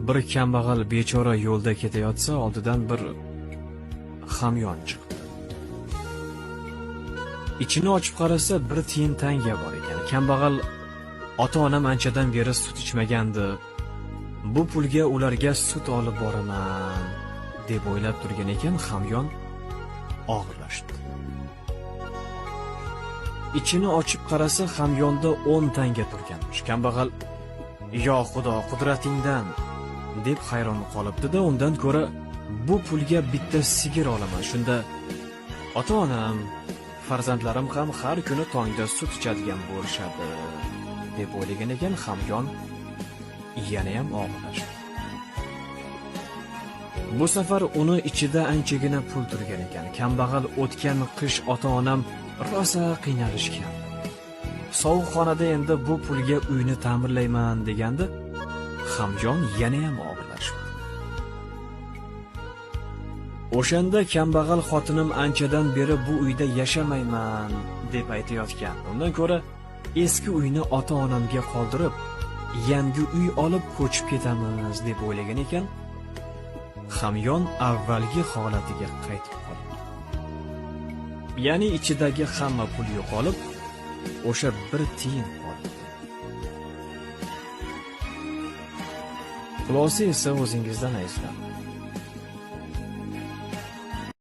Bir kambag'al bechora yo'lda ketayotsa, oldidan bir hamyon chiqdi. Ichini ochib qarasa, bir tiyin tanga bor ekan. Kambag'al ota-onam anchadan beri sut ichmagandi. Bu pulga ularga sut olib boraman deb o'ylab turgan ekan, hamyon og'irlashdi. Ichini ochib qarasa, hamyonda 10 tanga turganmish. Kambag'al "Yo Xudo, qudratingdan" deb hayron qolibdi-da, undan ko'ra bu pulga bitta sigir olaman. Shunda ota-onam, farzandlarim ham har kuni tongda sut ichadigan bo'lishadi deb o'ylagan ekan, hamyon yana ham og'irlashdi. Bu safar uni ichida anchagina pul turgan ekan. Kambag'al o'tgan qish ota-onam rosa qiynalishgan. Sovuq xonada endi bu pulga uyni ta'mirlayman deganda, hamyon yana ham og'irlashdi. O'shanda kambag'al xotinim anchadan beri bu uyda yashamayman deb aytayotgan. Undan ko'ra eski uyni ota-onamga qoldirib, yangi uy olib ko'chib ketamiz deb o'ylagan ekan, hamyon avvalgi holatiga qaytib qoldi. Ya'ni ichidagi hamma pul yo'qolib, o'sha bir tiyin qoldi. Xulosa esa o'zingizdan, azizlar.